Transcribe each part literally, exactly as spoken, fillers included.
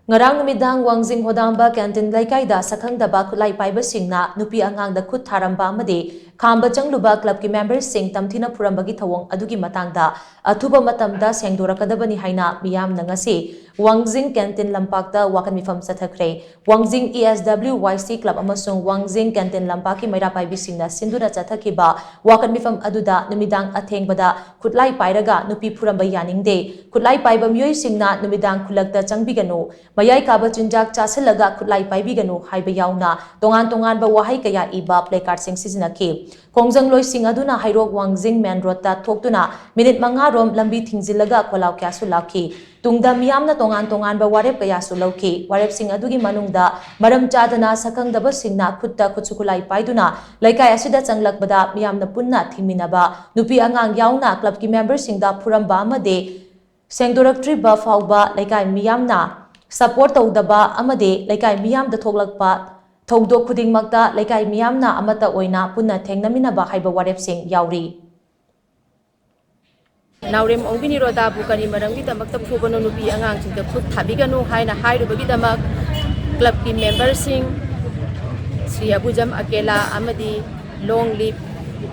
ꯉꯔꯥꯡ ꯅꯨꯃꯤꯗꯥꯡ ꯋꯥꯡꯖꯤꯡ ꯍꯣꯗꯥꯝꯕ ꯀꯦꯟꯇꯤꯟ ꯂꯩꯀꯥꯏꯗ ꯁꯛꯈꯪꯗꯕ ꯈꯨꯠꯂꯥꯏ ꯄꯥꯏꯕꯁꯤꯡꯅ ꯅꯨꯄꯤ ꯑꯉꯥꯡꯗ ꯈꯨꯠ ꯊꯥꯔꯝꯕ ꯑꯃꯗꯤ ꯈꯥꯝꯕ ꯆꯪꯂꯨꯕ ꯀ꯭ꯂꯕꯀꯤ ꯃꯦꯝꯕꯔꯁꯤꯡ ꯇꯝꯊꯤꯅ ꯐꯨꯔꯝꯕꯒꯤ ꯊꯧꯑꯣꯡ ꯑꯗꯨꯒꯤ ꯃꯇꯥꯡꯗ ꯑꯊꯨꯕ ꯃꯇꯝꯗ ꯁꯦꯡꯗꯣꯔꯛꯀꯗꯕꯅꯤ ꯍꯥꯏꯅ ꯃꯤꯌꯥꯝꯅ ꯉꯁꯤ ꯋꯥꯡꯖꯤꯡ ꯀꯦꯟꯇꯤꯟ ꯂꯝꯄꯥꯛꯇ ꯋꯥꯀꯠ ꯃꯤꯐꯝ ꯆꯠꯊꯈ꯭ꯔꯦ꯫ ꯋꯥꯡꯖꯤꯡ E S W Y C club ꯑꯃꯁꯨꯡ ꯋꯥꯡꯖꯤꯡ ꯀꯦꯟꯇꯤꯟ ꯂꯝꯄꯥꯛꯀꯤ ꯃꯩꯔꯥ ꯄꯥꯏꯕꯤꯁꯤꯡꯅ ꯁꯤꯟꯗꯨꯅ ꯆꯠꯊꯈꯤꯕ ꯋꯥꯀꯠ ꯃꯤꯐꯝ ꯑꯗꯨꯗ ꯅꯨꯃꯤꯗꯥꯡ ꯑꯊꯦꯡꯕꯗ ꯈꯨꯠꯂꯥꯏ ꯄꯥꯏꯔꯒ ꯅꯨꯄꯤ ꯐꯨꯔꯝꯕ ꯌꯥꯅꯤꯡꯗꯦ, ꯈꯨꯠꯂꯥꯏ ꯄꯥꯏꯕ ꯃꯤꯑꯣꯏꯁꯤꯡꯅ ꯅꯨꯃꯤꯗꯥꯡ ꯈꯨꯜꯂꯛꯇ ꯆꯪꯕꯤꯒꯅꯨ, ꯃꯌꯥꯏ ꯀꯥꯕ ꯆꯤꯟꯖꯥꯛ ꯆꯥꯁꯤꯜꯂꯒ ꯈꯨꯠꯂꯥꯏ ꯄꯥꯏꯕꯤꯒꯅꯨ ꯍꯥꯏꯕ ꯌꯥꯎꯅ ꯇꯣꯉꯥꯟ ꯇꯣꯉꯥꯟꯕ ꯋꯥꯍꯩ ꯀꯌꯥ ꯏꯕ placardꯁꯤꯡ ꯁꯤꯖꯤꯟꯅꯈꯤ꯫ ꯈꯣꯡꯖꯪꯂꯣꯏꯁꯤꯡ ꯑꯗꯨꯅ ꯍꯩꯔꯣꯛ ꯋꯥꯡꯖꯤꯡ main roadꯇ ꯊꯣꯛꯇꯨꯅ ꯃꯤꯅꯤꯠ ꯃꯉꯥ ꯔꯣꯝ ꯂꯝꯕꯤ ꯊꯤꯡꯖꯤꯜꯂꯒ ꯈꯣꯜꯂꯥꯎ ꯀꯌꯥꯁꯨ ꯂꯥꯎꯈꯤ꯫ ꯇꯨꯡꯗ ꯃꯤꯌꯥꯝꯅ ꯇꯣꯉꯥꯟ ꯇꯣꯉꯥꯟꯕ ꯋꯥꯔꯦꯞ ꯀꯌꯥꯁꯨ ꯂꯧꯈꯤ꯫ ꯋꯥꯔꯦꯞꯁꯤꯡ ꯑꯗꯨꯒꯤ ꯃꯅꯨꯡꯗ ꯃꯔꯝ ꯆꯥꯗꯅ ꯁꯛꯈꯪꯗꯕꯁꯤꯡꯅ ꯈꯨꯠꯇ ꯈꯨꯠꯁꯨ ꯈꯨꯠꯂꯥꯏ ꯄꯥꯏꯗꯨꯅ ꯂꯩꯀꯥꯏ ꯑꯁꯤꯗ ꯆꯪꯂꯛꯄꯗ ꯃꯤꯌꯥꯝꯅ ꯄꯨꯟꯅ ꯊꯤꯡꯃꯤꯟꯅꯕ, ꯅꯨꯄꯤ ꯑꯉꯥꯡ ꯌꯥꯎꯅ ꯀ꯭ꯂꯕꯀꯤ ꯃꯦꯝꯕꯔꯁꯤꯡꯗ ꯐꯨꯔꯝꯕ ꯑꯃꯗꯤ ꯁꯦꯡꯗꯣꯔꯛꯇ꯭ꯔꯤꯕ ꯐꯥꯎꯕ ꯂꯩꯀꯥꯏ ꯃꯤꯌꯥꯝꯅ support ꯇꯧꯗꯕ ꯑꯃꯗꯤ ꯂꯩꯀꯥꯏ ꯃꯤꯌꯥꯝꯗ ꯊꯣꯛꯂꯛꯄ ꯊꯧꯗꯣꯛ ꯈꯨꯗꯤꯡꯃꯛꯇ ꯂꯩꯀꯥꯏ ꯃꯤꯌꯥꯝꯅ ꯑꯃꯠꯇ ꯑꯣꯏꯅ ꯄꯨꯟꯅ ꯊꯦꯡꯅꯃꯤꯟꯅꯕ ꯍꯥꯏꯕ ꯋꯥꯔꯦꯞꯁꯤꯡ ꯌꯥꯎꯔꯤ꯫ ꯅꯥꯎꯔꯦꯝ ꯑꯣꯡꯕꯤ ꯅꯤꯔꯣꯗꯥꯕꯨ ꯀꯔꯤ ꯃꯔꯝꯒꯤꯗꯃꯛꯇ ꯐꯨꯕꯅꯣ, ꯅꯨꯄꯤ ꯑꯉꯥꯡꯁꯤꯡꯗ ꯈꯨꯠ ꯊꯥꯕꯤꯒꯅꯨ ꯍꯥꯏꯅ ꯍꯥꯏꯔꯨꯕꯒꯤꯗꯃꯛ ꯀ꯭ꯂꯕꯀꯤ ꯃꯦꯝꯕꯔꯁꯤꯡ ꯁ꯭ꯔꯤ ꯑꯕꯨꯖꯝ ꯑꯀꯦꯂꯥ ꯑꯃꯗꯤ ꯂꯣꯡ ꯂꯤꯞ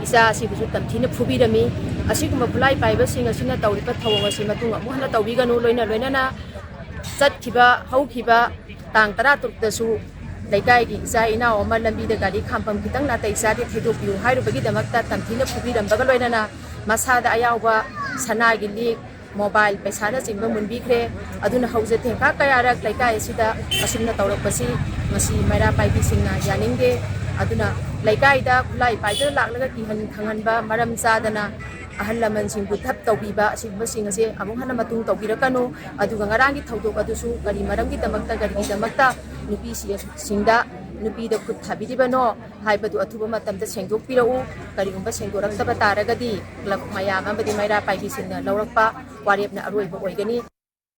ꯏꯆꯥ ꯑꯁꯤꯕꯨꯁꯨ ꯇꯝꯊꯤꯅ ꯐꯨꯕꯤꯔꯝꯃꯤ꯫ ꯑꯁꯤꯒꯨꯝꯕ ꯈꯨꯠꯂꯥꯏ ꯄꯥꯏꯕꯁꯤꯡ ꯑꯁꯤꯅ ꯇꯧꯔꯤꯕ ꯊꯧꯑꯣꯡ ꯑꯁꯤ ꯃꯇꯨꯡ ꯑꯃꯨꯛ ꯍꯟꯅ ꯇꯧꯕꯤꯒꯅꯨ꯫ ꯂꯣꯏꯅ ꯂꯣꯏꯅꯅ ꯆꯠꯈꯤꯕ ꯍꯧꯈꯤꯕ ꯇꯥꯡ ꯇꯔꯥ ꯇꯔꯨꯛꯇꯁꯨ ꯂꯩꯀꯥꯏꯒꯤ ꯏꯆꯥ ꯏꯅꯥꯎ ꯑꯃ ꯂꯝꯕꯤꯗ ꯒꯥꯔꯤ ꯈꯥꯝꯐꯝ ꯈꯤꯇꯪ ꯅꯥꯇꯩ ꯆꯥꯗꯦ, ꯊꯩꯗꯣꯛꯄꯤꯌꯨ ꯍꯥꯏꯔꯨꯕꯒꯤꯗꯃꯛꯇ ꯇꯝꯊꯤꯅ ꯐꯨꯕꯤꯔꯝꯕꯒ ꯂꯣꯏꯅꯅ ꯃꯁꯥꯗ ꯑꯌꯥꯎꯕ ꯁꯅꯥꯒꯤ ꯂꯤꯛ, ꯃꯣꯕꯥꯏꯜ, ꯄꯩꯁꯥꯅꯆꯤꯡꯕ ꯃꯨꯟꯕꯤꯈ꯭ꯔꯦ꯫ ꯑꯗꯨꯅ ꯍꯧꯖ ꯊꯦꯡꯀꯥ ꯀꯌꯥꯔꯛ ꯂꯩꯀꯥꯏ ꯑꯁꯤꯗ ꯑꯁꯨꯝꯅ ꯇꯧꯔꯛꯄꯁꯤ ꯉꯁꯤ ꯃꯩꯔꯥ ꯄꯥꯏꯕꯤꯁꯤꯡꯅ ꯌꯥꯅꯤꯡꯗꯦ꯫ ꯑꯗꯨꯅ ꯂꯩꯀꯥꯏꯗ ꯈꯨꯠꯂꯥꯏ ꯄꯥꯏꯗꯨꯅ ꯂꯥꯛꯂꯒ ꯀꯤꯍꯟ ꯈꯪꯍꯟꯕ, ꯃꯔꯝ ꯆꯥꯗꯅ ꯑꯍꯜ ꯂꯃꯟꯁꯤꯡꯕꯨ ꯙꯞ ꯇꯧꯕꯤꯕ, ꯑꯁꯤꯒꯨꯝꯕꯁꯤꯡ ꯑꯁꯦ ꯑꯃꯨꯛ ꯍꯟꯅ ꯃꯇꯨꯡ ꯇꯧꯕꯤꯔꯛꯀꯅꯨ꯫ ꯑꯗꯨꯒ ꯉꯔꯥꯡꯒꯤ ꯊꯧꯗꯣꯛ ꯑꯗꯨꯁꯨ ꯀꯔꯤ ꯃꯔꯝꯒꯤꯗꯃꯛꯇ, ꯀꯔꯤꯒꯤꯗꯃꯛꯇ ꯅꯨꯄꯤꯁꯤꯡꯗ, ꯅꯨꯄꯤꯗ ꯈꯨꯠ ꯊꯥꯕꯤꯔꯤꯕꯅꯣ ꯍꯥꯏꯕꯗꯨ ꯑꯊꯨꯕ ꯃꯇꯝꯗ ꯁꯦꯡꯗꯣꯛꯄꯤꯔꯛꯎ꯫ ꯀꯔꯤꯒꯨꯝꯕ ꯁꯦꯡꯗꯣꯔꯛꯇꯕ ꯇꯥꯔꯒꯗꯤ ꯀ꯭ꯂꯕ ꯃꯌꯥꯝ ꯑꯃꯗꯤ ꯃꯩꯔꯥ ꯄꯥꯏꯕꯤꯁꯤꯡꯅ ꯂꯧꯔꯛꯄ ꯋꯥꯔꯦꯞꯅ ꯑꯔꯣꯏꯕ ꯑꯣꯏꯒꯅꯤ꯫